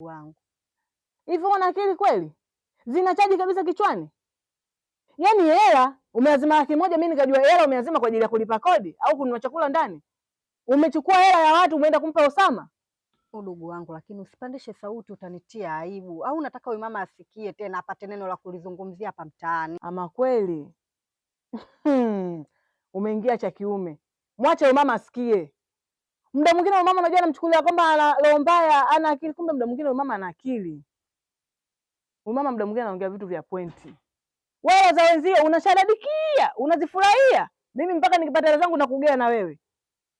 Wangu. Hivyo una akili kweli? Zinachaji kabisa kichwani? Yaani hela umeazima 100,000, mimi nikajua hela umeazima kwa ajili ya kulipa kodi au kununua chakula ndani. Umechukua hela ya watu umeenda kumpa Osama? Udugu wangu, lakini usipandishe sauti, utanitia aibu. Au unataka huyu mama asikie tena apate neno la kulizungumzia hapa mtaani? Ama kweli. Umeingia cha kiume. Mwache huyu mama asikie. Muda mwingine huyu mama unajua anamchukulia kwamba ana roho mbaya, ana akili, kumbe muda mwingine huyu mama ana akili. Huyu mama muda mwingine anaongea vitu vya pointi. Wewe za wenzio unashadadikia, unazifurahia. Mimi mpaka nikipata hela zangu nakugea na wewe.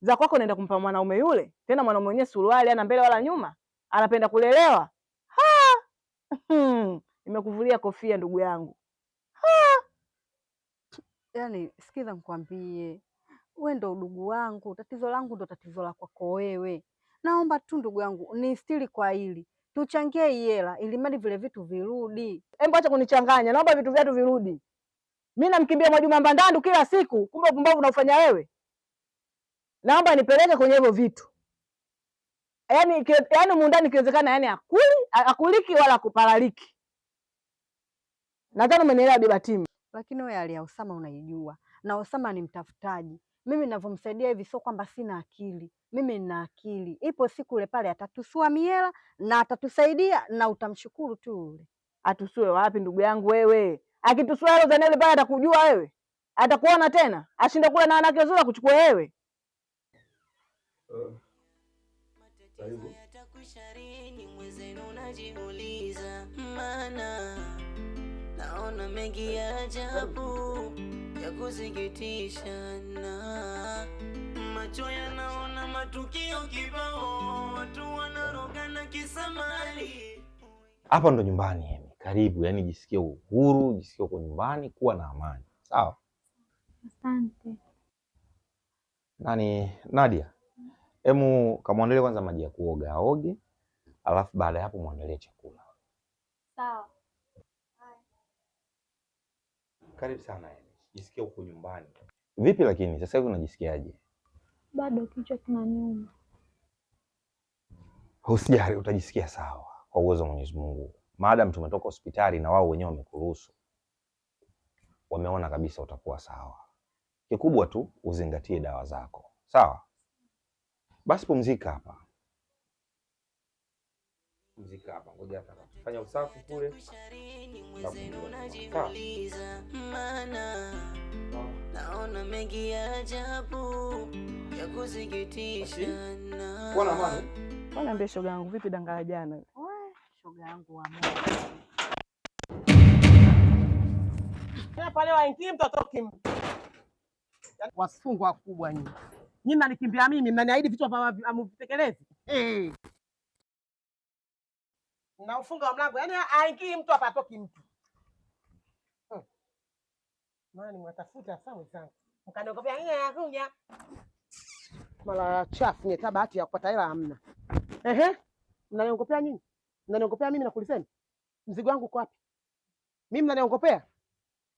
Za kwako naenda kumpa mwanaume yule. Tena mwanaume mwenyewe suruali hana mbele wala nyuma, anapenda kulelewa. Ha! Nimekuvulia kofia ndugu yangu. Ha! Yaani sikiza nikwambie, wewe ndo udugu wangu, tatizo langu ndo tatizo la kwako wewe. Naomba tu ndugu yangu nistiri kwa hili, tuchangie hii hela ili mali vile vitu virudi. Hebu acha kunichanganya, naomba vitu vyetu virudi. Mimi namkimbia Mwajuma Mbandandu kila siku, kumbe upumbavu unaufanya wewe. Naomba nipeleke kwenye hivyo vitu. Yaani muundani ikiwezekana, yaani akuli, akuliki wala kupalaliki. Nadhani umenielewa Biba Timu. Lakini wewe hali ya Osama unaijua, na Osama ni mtafutaji. Mimi ninavyomsaidia hivi sio kwamba sina akili, mimi nina akili. Ipo siku ile pale atatusua miela na atatusaidia na utamshukuru tu yule. Atusue wapi ndugu yangu wewe? Akitusua hilo Zanele pale atakujua wewe? Atakuona tena? Ashinda kula na wanawake wazuri akuchukue wewe? Karibu. Mwenzenu najiuliza, maana naona mengi ya ajabu ya kusikitisha, na macho yanaona matukio kibao, watu wanarogana kisa mali. Hapa ndo nyumbani, Emi. Karibu, yani jisikie uhuru, jisikie uko nyumbani, kuwa na amani. Sawa? Asante. Nani, Nadia? Emu kamwandalie kwanza maji ya kuoga aoge, alafu baada ya hapo muandalie chakula. Sawa. Karibu sana Emi. Jisikie uko nyumbani. Vipi lakini sasa hivi unajisikiaje? Bado kichwa kinaniuma. Usijali, utajisikia sawa kwa uwezo wa Mwenyezi Mungu. Maadam tumetoka hospitali na wao wenyewe wamekuruhusu, wameona kabisa utakuwa sawa. Kikubwa tu uzingatie dawa zako, sawa? Basi pumzika hapa, pumzika hapa, ngoja hata fanya usafi kule. Sawa. Maana naona mengi ya ajabu ya kusikitisha. Kuwa na amani. Niambie shoga yangu, vipi danga la jana? We, shoga yangu wa moyo. Hapa leo haingii mtu atoki mtu. Wasungu wakubwa nyinyi. Nyinyi mnanikimbia mimi, mnaniahidi vitu ambavyo hamvitekelezi. Na ufunga wa mlango, yaani haingii mtu hapa atoki mtu. Maana nimewatafuta sasa wenzangu. Mkaniogopea nyinyi anakuja. Mara chafu nyinyi, bahati ya kupata hela hamna. Ehe. Mnaniogopea nyinyi? Mnaniogopea mimi nakuliseni? Mzigo wangu uko wapi? Mimi mnaniogopea?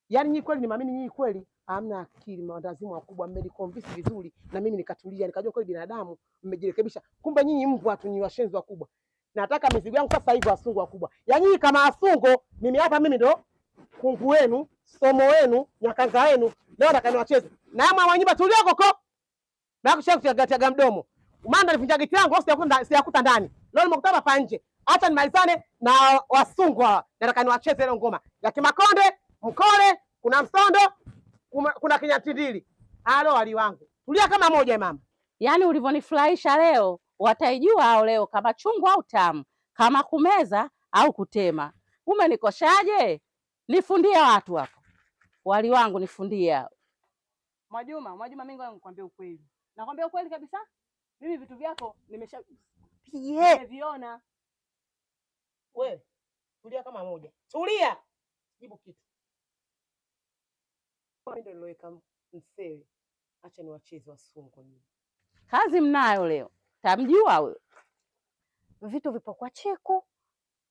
Yaani nyinyi kweli nimeamini nyinyi kweli hamna akili, maandazimu wakubwa, mmeniconvince vizuri na mimi nikatulia, nikajua kweli binadamu mmejirekebisha. Kumbe nyinyi mbwa tu, nyinyi washenzi wakubwa. Nataka mizigo yangu sasa hivi, wasungu wakubwa. Yaani nyinyi kama wasungu, mimi hapa mimi ndo kungu wenu, somo wenu, nyakanga wenu. Leo nataka niwacheze. Na mama wa nyumba tulia koko. Na kushakutia mdomo. Maana nilivunja geti langu, sijakuta ndani. Leo nimekuta hapa nje. Acha nimalizane na wasungu hawa. Nataka niwacheze leo ngoma ya Kimakonde, Mkole, kuna Msondo, kuna Kinyatindili. Halo wali wangu. Tulia kama moja mama. Yaani ulivyonifurahisha leo, wataijua hao leo kama chungu au tamu, kama kumeza au kutema. Umenikoshaje? Nifundie watu hapo. Wali wangu nifundie. Mwajuma, Mwajuma mimi ngoja nikwambie ukweli. Nakwambia ukweli kabisa. Mimi vitu vyako nimesha nimeviona. Wewe tulia kama moja. Tulia. Jibu kitu. Mimi ndio niloweka msewe. Acha niwacheze wasungu nyinyi. Kazi mnayo leo. Tamjua huyo. Vitu vipo kwa Chiku.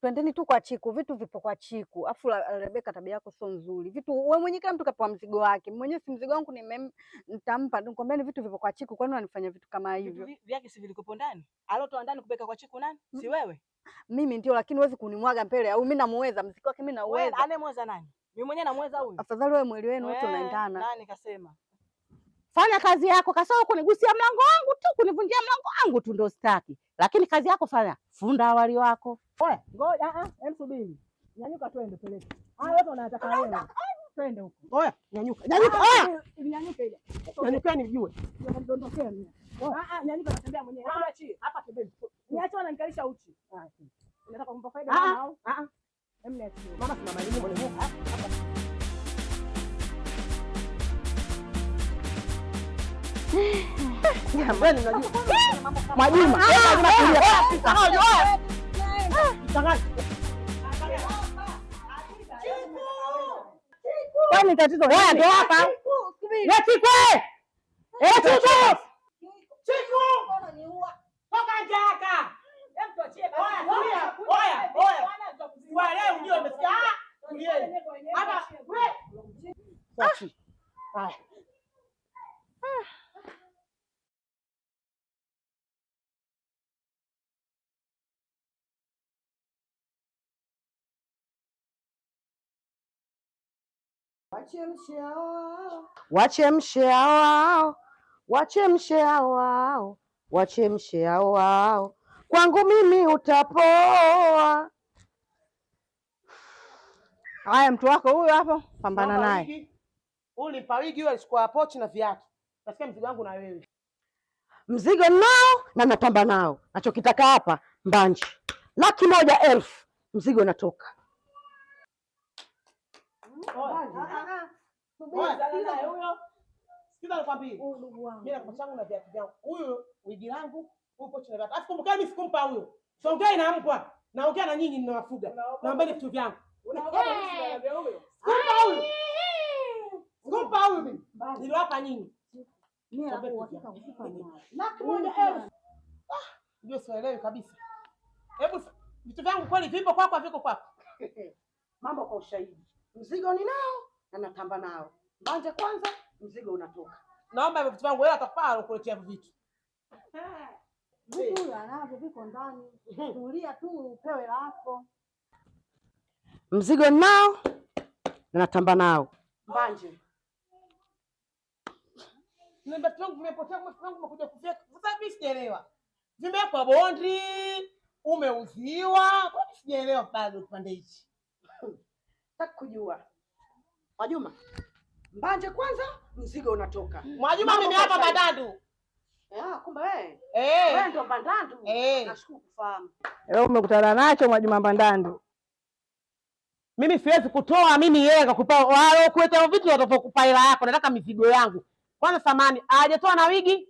Twendeni tu kwa Chiku, vitu vipo kwa Chiku. Afu Rebeka, tabia yako sio nzuri. Vitu wewe mwenyewe, kila mtu kapewa mzigo wake. Mwenyewe si mzigo wangu nitampa. Nikwambieni vitu vipo kwa Chiku, kwani unanifanya vitu kama hivyo? Vitu vyake si vilikopo ndani? Alotoa ndani kupeka kwa Chiku nani? Si wewe? Mimi ndio, lakini huwezi kunimwaga mbele au mimi namuweza mzigo wake, mimi nauweza. Anemweza nani? Mimi mwenyewe namuweza huyu. Afadhali wewe mwili wenu wote unaendana. Nani kasema? Fanya kazi yako, kasoro kunigusia mlango wangu tu, kunivunjia mlango wangu tu ndo sitaki. Lakini kazi yako fanya, funda wali wako. Oya, ngoja, hem subiri. Nyanyuka twende peleke. Haya wote wanataka wewe. Twende huko. Oya, nyanyuka. Nyanyuka. Oya, nyanyuka ile. Nyanyuka nijue. Ndondokea mimi. Nyanyuka natembea mwenyewe. Niachie. Hapa tembea. Niache wananikalisha uchi. Unataka kumpa faida mama au? Hem niachie. Mama simama nini mwenyewe? Hapa. Jamani, unajua Mwajuma, kwani tatizo wewe ndio hapa. Chiku! Chiku! Chiku! Toka nje hapa. Hem tuachie. Oya, oya, oya. Wale ujue umesikia? Tulieni. Hapa wewe. Haya. Wachemshe hao, wachemshe hao, wachemshe hao, kwangu mimi utapoa. Haya, mtu wako huyo hapo, pambana naye. Ulimpa wigi huyo, alichukua pochi na viatu. Nasikia mzigo wangu na wewe. Mzigo nao na natamba nao. Nachokitaka hapa mbanje 101,000, mzigo unatoka. Sikiza nikwambie. Mimi na pochi yangu na viatu vyangu. Huyu wigi langu, huyu pochi na viatu. Afu kumbuka mimi sikumpa huyo. Songea na mpwa. Naongea na nyinyi ninawafuga. Naombeni vitu vyangu. Sikumpa huyu. Sikumpa huyu mimi. Niliwapa nyinyi. Mimi na uhakika kukupa nayo. 101,000. Ndio sielewi kabisa. Hebu vitu vyangu kweli vipo kwako au viko kwako? Mambo kwa ushahidi. Mzigo ninao na natamba nao. Mbanje kwanza, mzigo unatoka. Naomba vitu vyangu wewe atakupaa kukuletea vitu. Vitu anavyo viko ndani. Tulia tu upewe lako. Mzigo nao na natamba nao. Mbanje. Ndio vitu vyangu vimepotea, vitu vyangu vimekuja kufika. Sasa mimi sijaelewa. Vimewekwa bondi, umeuziwa. Kwa nini sijaelewa bado kipande hichi? Nataka kujua. Mwajuma, mbanje kwanza, mzigo unatoka. Mwajuma, mimi hapa Mbandandu. Kumbe wewe. Eh. Wewe ndo Mbandandu. Nashukuru kufahamu. Leo umekutana nacho Mwajuma Mbandandu. Mimi siwezi kutoa mimi yeye akakupa wao kuleta vitu watakapokupa hela yako. Nataka mizigo yangu. Kwanza samani, hajatoa na wigi?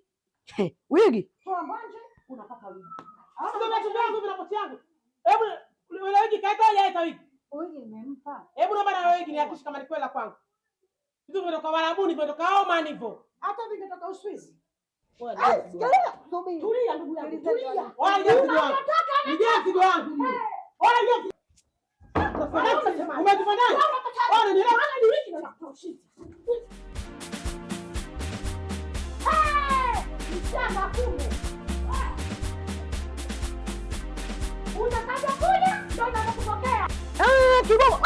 Wigi? Toa mbanje, unapata wigi. Sasa vitu vyangu vina pochi yangu. Hebu ile wigi kaita hajaleta wigi. Wigi nimempa. Hebu naomba na wigi nihakikishe kama ni kweli la kwangu. Vitu vimetoka Warabuni, vimetoka Oman hivyo. Hata vingetoka Uswizi. Tulia ndugu yangu, tulia. Wala ndio mzigo wangu. Ndio mzigo wangu. Wala ndio. Umetufanya nani? Wala ni ni wiki na kutoshiti. Mchana kumbe. Unataka kuja ndio unakupokea. Kidogo.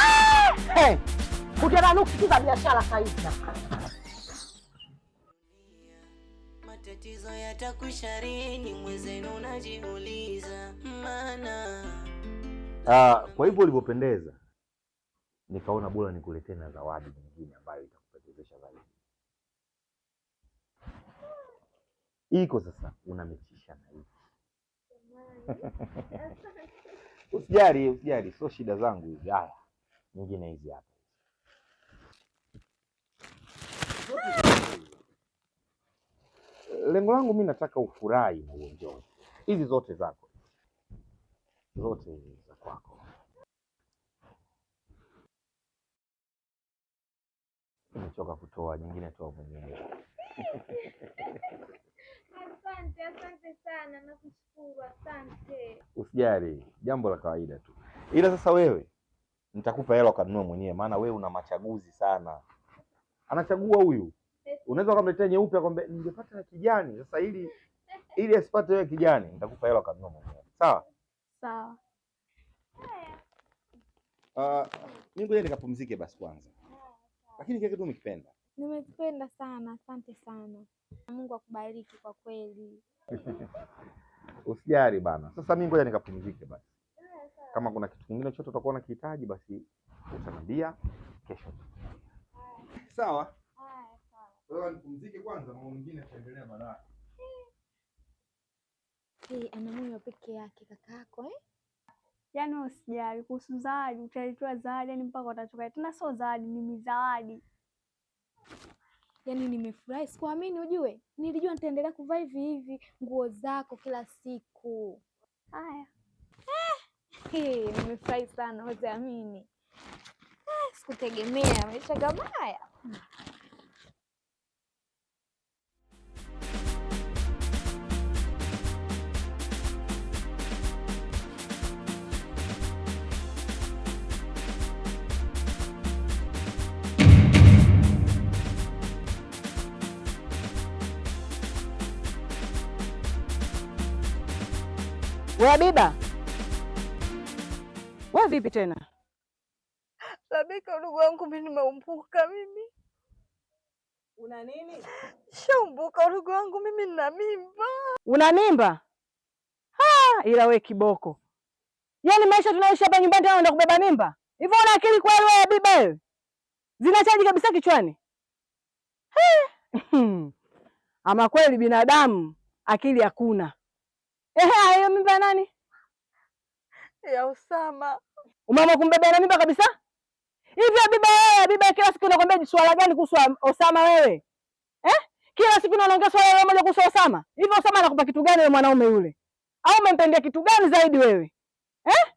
Kutana nuksi za biashara sasa. Matatizo yatakwisha lini? Mwenzenu najiuliza maana. Kwa hivyo ulivyopendeza nikaona bora nikuletee na zawadi nyingine ambayo itakupendezesha zaidi. Iko sasa unamechisha na hivi. Usijali, usijali, sio shida zangu hizi. Haya, nyingine hizi hapa. Lengo langu mimi nataka ufurahi na uenjoy. Hizi zote zako. Zote hizi za kwako. Nimechoka kutoa, nyingine toa mwenyewe. Asante, asante sana, nakushukuru, asante. Usijali, jambo la kawaida tu. Ila sasa wewe nitakupa hela ukanunue mwenyewe, maana wewe una machaguzi sana. Anachagua huyu. Unaweza ukamletea nyeupe akwambia ningepata na kijani. Sasa ili asipate wewe kijani, nitakupa hela ukanunue mwenyewe. Sawa? Sawa. Mimi ngoja nikapumzike basi kwanza. Lakini kile kitu umekipenda. Nimekipenda sana, asante sana. Mungu akubariki kwa kweli. Usijali bana. Sasa mimi ngoja nikapumzike basi. Kama kuna kitu kingine chochote utakuwa unakihitaji basi utaniambia kesho. Sawa? Haya, sawa. Wewe nipumzike kwanza, mambo mengine tutaendelea baadaye. Hey, ana moyo peke yake kakako eh? Yaani usijali kuhusu zawadi, utaletewa zawadi yani mpaka utachoka. Tena sio zawadi, ni mizawadi. Yaani nimefurahi, sikuamini ujue. Nilijua nitaendelea kuvaa hivi hivi nguo zako kila siku. Haya. Hey, nimefurahi sana, huwezi Sikutegemea maisha kama haya. Wewe Habiba, wewe vipi tena? Rebeka, ndugu wangu, mimi nimeumbuka mimi. Una nini? Shaumbuka ndugu wangu, mimi nina mimba. Una mimba? Ha, ila we kiboko. Yaani maisha tunayoishi hapa nyumbani tena unaenda kubeba mimba? Hivyo una akili kweli wewe Habiba wewe? Zinachaji kabisa kichwani. Ama kweli binadamu akili hakuna. Ehe, hiyo mimba ya nani? Ya Usama. Umeamua kumbebea na mimba kabisa? Hivi Habiba wewe, Habiba kila siku nakwambia swala gani kuhusu Osama wewe? Eh? Kila siku unaongea swala moja kuhusu Osama. Hivi Osama anakupa kitu gani wewe mwanaume yule? Au umempendea kitu gani zaidi wewe? Eh?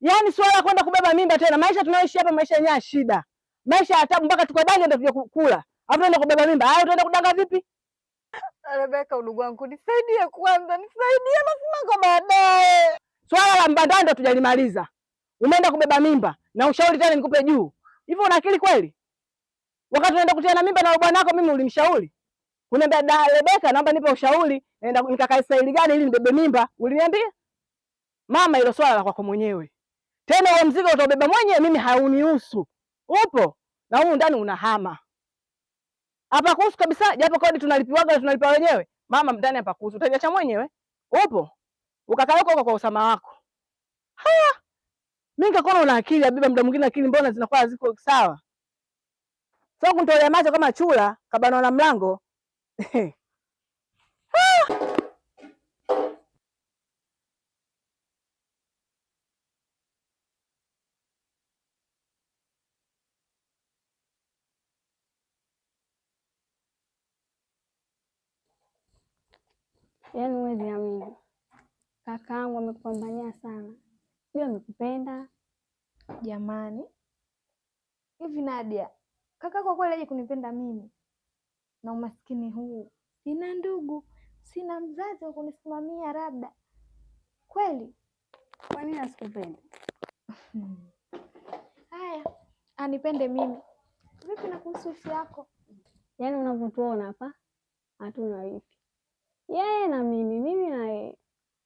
Yaani swala kwenda kubeba mimba tena. Maisha tunayoishi hapa maisha yenyewe shida. Maisha ya taabu mpaka tukadanga ndio tuje kula. Alafu tunaenda kubeba mimba. Au tunaenda kudanga vipi? Rebeka, ndugu wangu, nisaidie kwanza, nisaidie masimango baadaye. Swala la mbandanda tujalimaliza. Umeenda kubeba mimba na ushauri tena nikupe juu. Hivyo una akili kweli? Wakati unaenda kutia na mimba na bwana wako mimi ulimshauri? Uniambia da Rebeka, naomba nipe ushauri, naenda nikakae staili gani ili nibebe mimba? Uliniambia? Mama, hilo swala la kwako mwenyewe. Tena huo mzigo utaubeba mwenyewe, mimi haunihusu. Upo na humu ndani unahama. Hapa kuhusu kabisa, japo kodi tunalipiwaga tunalipa wenyewe. Mama, ndani hapa kuhusu, utajiacha mwenyewe. Upo? Ukakaa huko kwa Usama wako. Haya. Mimi nikakuona una akili Habiba, muda mwingine akili mbona zinakuwa haziko sawa. Sio kunitolea macho kama chura kabanwa na mlango. Yaani huwezi amini, kakaangu amekupambania sana, sijui amekupenda. Jamani, hivi Nadia, kaka kwa kweli aje kunipenda mimi na umaskini huu? Sina ndugu, sina mzazi wa kunisimamia, labda kweli. Kwa nini asikupende? Haya, anipende mimi vipi? Na kuhusu wifi yako? Yaani unavyotuona hapa hatuna wifi, yeye na mimi, mimi na yeye,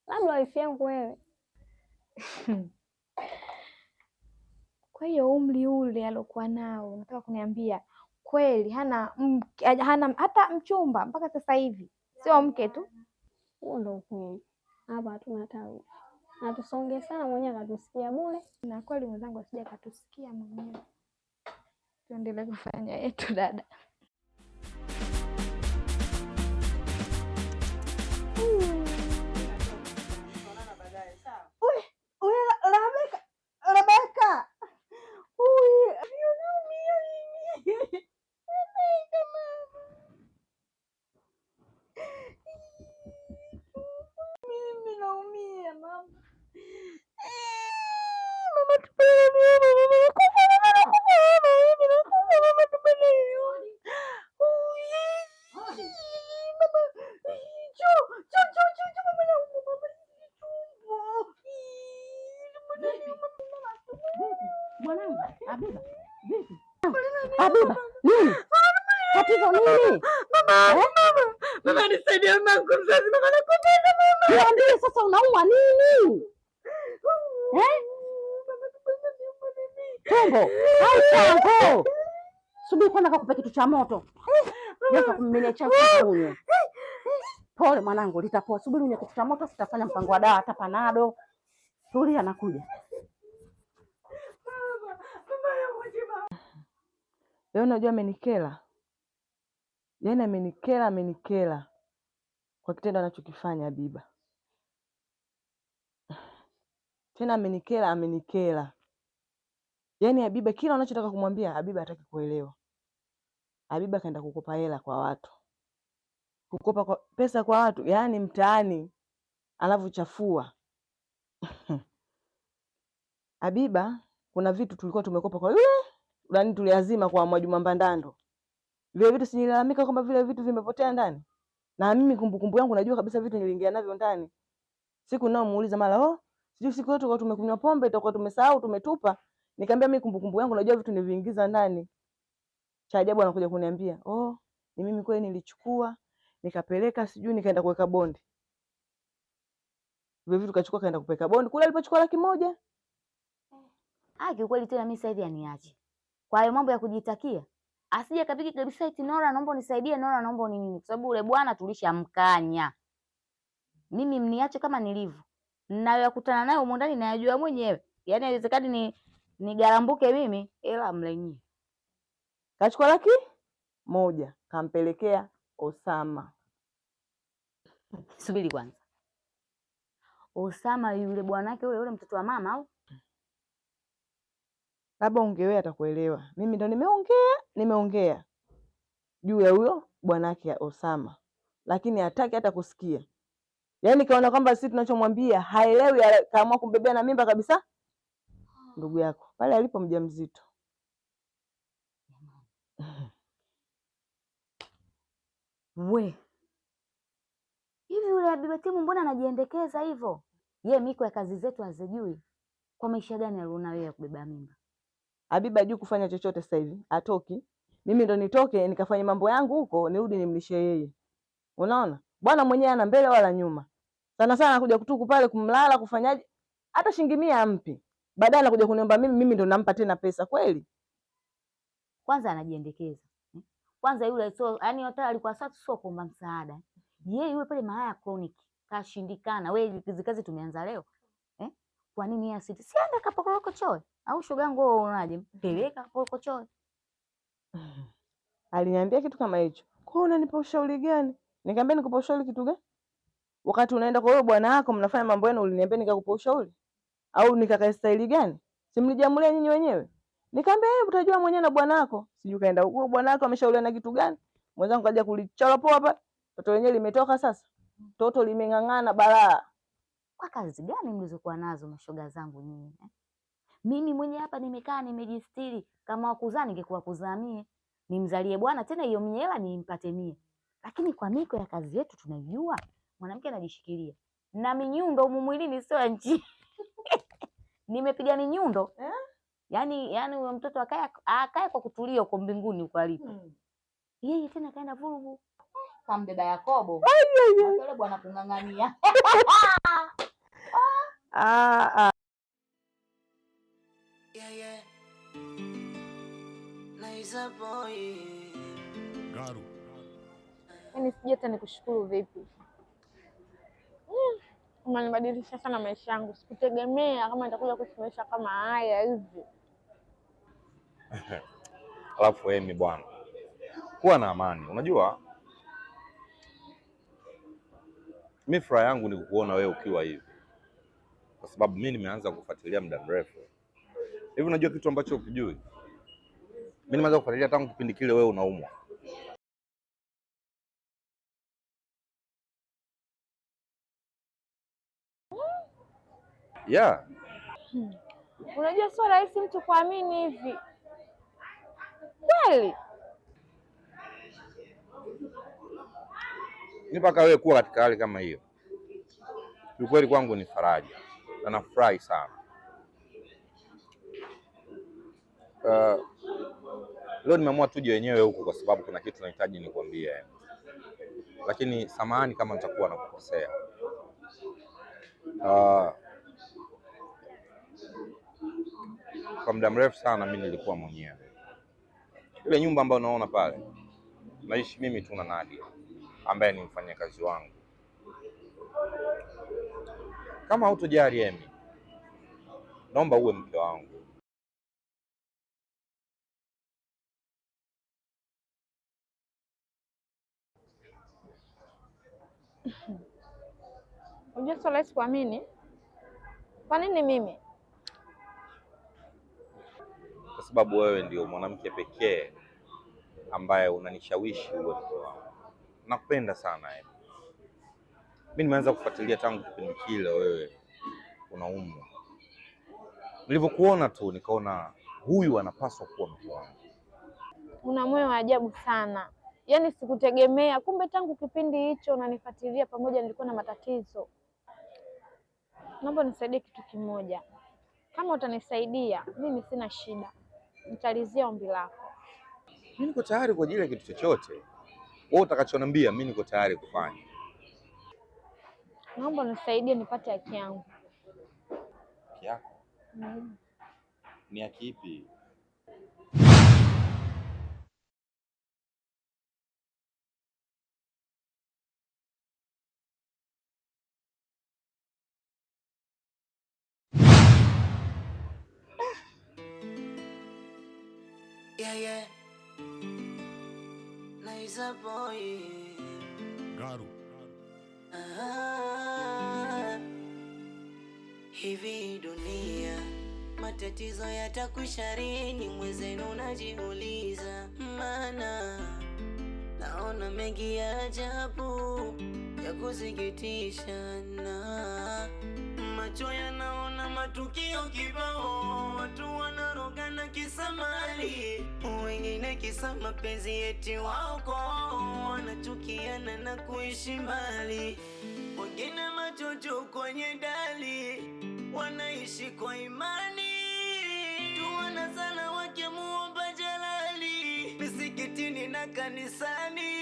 labda wifi yangu wewe. Kwa hiyo umri ule aliokuwa nao, unataka kuniambia kweli hana mke, hana hata mchumba mpaka sasa hivi? Sio mke tu. Huo ndo ukweli, hapa hatuna hata wifi, na tusonge sana, mwenyewe akatusikia bure. Na kweli mwenzangu asija akatusikia mwenyewe. Tuendelee kufanya yetu dada. Rebeka, Rebeka. Uy, unaumia mimi. Rebeka mama. Mimi naumia mama. Mama tupende mama, mama nakufa, mama nakufa, mama mimi nakufa, mama tupende. Mwanangu, Habiba, vipi? Habiba, nini? Tatizo nini? Mama, Eh? mama, mama nisaidie mamangu mzazi, mama nakupenda mama. Niambie sasa unaumwa nini? Eh? Tumbo au chango? Subiri kwanza kakupe kitu cha moto. Japo kumiminia chai kwanza unywe. Pole mwanangu, litapoa. Subiri unywe kitu cha moto, sitafanya mpango wa dawa hata panado. Tulia, nakuja. Leo unajua amenikera, yaani amenikera, amenikera kwa kitendo anachokifanya Habiba. Tena amenikera, amenikera. Yaani Habiba kila unachotaka kumwambia Habiba hataki kuelewa. Habiba kaenda kukopa hela kwa watu, kukopa kwa, pesa kwa watu, yaani mtaani anavyochafua. Habiba, kuna vitu tulikuwa tumekopa kwa yule nani, tuliazima kwa Mwajuma Mbandando. Vile vitu si nililalamika kwamba vile vitu vimepotea ndani, na mimi kumbukumbu yangu najua kabisa vitu niliingia navyo ndani. Siku naomuuliza mara, oh, sijui siku yote tulikuwa tumekunywa pombe, tutakuwa tumesahau tumetupa. Nikamwambia mimi kumbukumbu yangu najua vitu niliviingiza ndani. Cha ajabu anakuja kuniambia, oh, ni mimi kweli nilichukua nikapeleka, sijui nikaenda kuweka bondi. Vile vitu kachukua kaenda kupeleka bondi kule, alipochukua 100,000. Ah, kiukweli tena mimi sasa hivi aniache. Kwa hayo mambo ya kujitakia, asije akapiga kabisa eti Nora naomba unisaidie, Nora naomba ni nini? Kwa sababu ule bwana tulishamkanya. Mimi mniache kama nilivyo. Ninayoyakutana nayo humu ndani nayajua mwenyewe. Yaani haiwezekani ni nigarambuke mimi ila mlenyie. Kachukua 100,000 kampelekea Osama. Subiri kwanza. Osama yule bwanake yule yule mtoto wa mama au? Labda ungewe atakuelewa. Mimi ndo nimeongea juu ya huyo bwanake ya Osama, lakini hataki hata kusikia. Yaani kaona kwamba sisi tunachomwambia haelewi, kaamua kumbebea na mimba kabisa ndugu yako pale alipo mjamzito. We. Hivi yule Habiba Timu mbona anajiendekeza hivyo? Ye miko ya kazi zetu hazijui. Kwa maisha gani alionayo yeye ya kubeba mimba? Habiba hajui kufanya chochote sasa hivi, atoki. Mimi ndo nitoke nikafanye mambo yangu huko, nirudi nimlishe yeye. Unaona? Bwana mwenyewe ana mbele wala nyuma. Sana sana anakuja kutuku pale kumlala kufanyaje? Hata shilingi 100 ampi. Baadaye anakuja kuniomba mimi, mimi ndo nampa tena pesa kweli? Kwanza anajiendekeza. Kwanza yule so, yani hata alikuwa sasa sio kuomba msaada. Yeye yule pale malaya chronic kashindikana. Wewe hizi kazi tumeanza leo. Eh? Kwa nini yeye asiti? Si anda kapokoroko choe. Au shogangu wewe unaje? Peleka kaporoko choe. Aliniambia kitu kama hicho. Kwa hiyo unanipa ushauri gani? Nikamwambia nikupa ushauri kitu gani? Wakati unaenda kwa huyo bwana wako mnafanya mambo yenu, uliniambia nikakupa ushauri? Au nikakae staili gani? Si mlijiamulia nyinyi wenyewe? Nikamwambia yeye utajua mwenyewe na bwana wako. Sijui kaenda huko bwana wako ameshauriana na kitu gani? Mwenzangu kaja kulichora poa hapa. Toto lenyewe limetoka sasa. Toto limeng'ang'ana balaa. Kwa kazi gani mlizokuwa nazo mashoga zangu nyinyi? Eh? Mimi mwenye hapa nimekaa nimejistiri, kama wakuzaa ningekuwa kuzaa mie. Nimzalie bwana tena hiyo mie hela nimpate mie. Lakini kwa miko ya kazi yetu tunaijua, mwanamke anajishikilia. Na minyundo humu mwilini sio ya nchi. Nimepiga minyundo. Eh? Yaani huyo mtoto akae kwa kutulia huko mbinguni huko alipo. Yeye tena kaenda vurugu. Kambeba Yakobo. Yule bwana kung'ang'ania. Ah, ah. Yeah, yeah. Nice boy. Garu. Yaani sijui hata nikushukuru vipi. Umenibadilisha sana maisha yangu. Sikutegemea kama nitakuja kuishi maisha kama haya hivi. Alafu Emi bwana, kuwa na amani. Unajua mi furaha yangu ni kukuona wewe ukiwa hivi, kwa sababu mi nimeanza kufuatilia muda mrefu hivi. Unajua kitu ambacho ukijui, mi nimeanza kufuatilia tangu kipindi kile wewe unaumwa. Yeah. Unajua sio rahisi mtu kuamini hivi. Kweli? Ni mpaka wewe kuwa katika hali kama hiyo, kiukweli kwangu ni faraja na nafurahi sana. Leo nimeamua tuje wenyewe huku kwa sababu kuna kitu nahitaji nikwambie. Lakini samahani kama nitakuwa nakukosea. Kwa muda mrefu sana mimi nilikuwa mwenyewe. Ile nyumba ambayo unaona pale naishi mimi tu na Nadia ambaye ni mfanyakazi wangu. Kama hutojali Emi, naomba uwe mke wangu. Unajua sio rahisi kuamini. Kwa nini mimi? Kwa sababu wewe ndio mwanamke pekee ambaye unanishawishi uwe mke wangu. Nakupenda sana Emi. Mimi nimeanza kufuatilia tangu kipindi kile wewe unaumwa. Nilivyokuona tu nikaona huyu anapaswa kuwa mke wangu. Una moyo wa ajabu sana. Yaani sikutegemea, kumbe tangu kipindi hicho unanifuatilia pamoja nilikuwa na matatizo. Naomba unisaidie kitu kimoja. Kama utanisaidia, mimi sina shida. Nitalizia ombi lako. Mimi niko tayari kwa ajili ya kitu chochote. Wewe utakachoniambia mimi niko tayari kufanya. Naomba unisaidie nipate haki yangu. Haki yako? Ni haki ipi? Yeah, yeah. Nice boy. Garu. Ah, hivi dunia matatizo yatakwisha lini? Mwenzenu najiuliza, maana naona mengi ya ajabu ya kusikitisha, na macho yanaona matukio kibao, watu wanarogana kisa mali, wengine kisa mapenzi, eti wao kwa wao wanachukiana na kuishi mbali, wengine machocho kwenye dali, wanaishi kwa imani, tuwana sana wake muomba Jalali, misikitini na kanisani.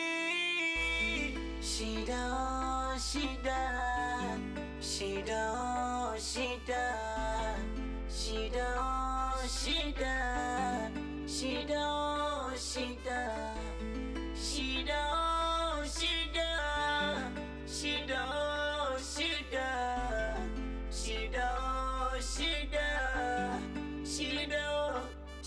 Shida, oh, shida, shida, oh, shida, shida, oh, shida, shida, oh, shida.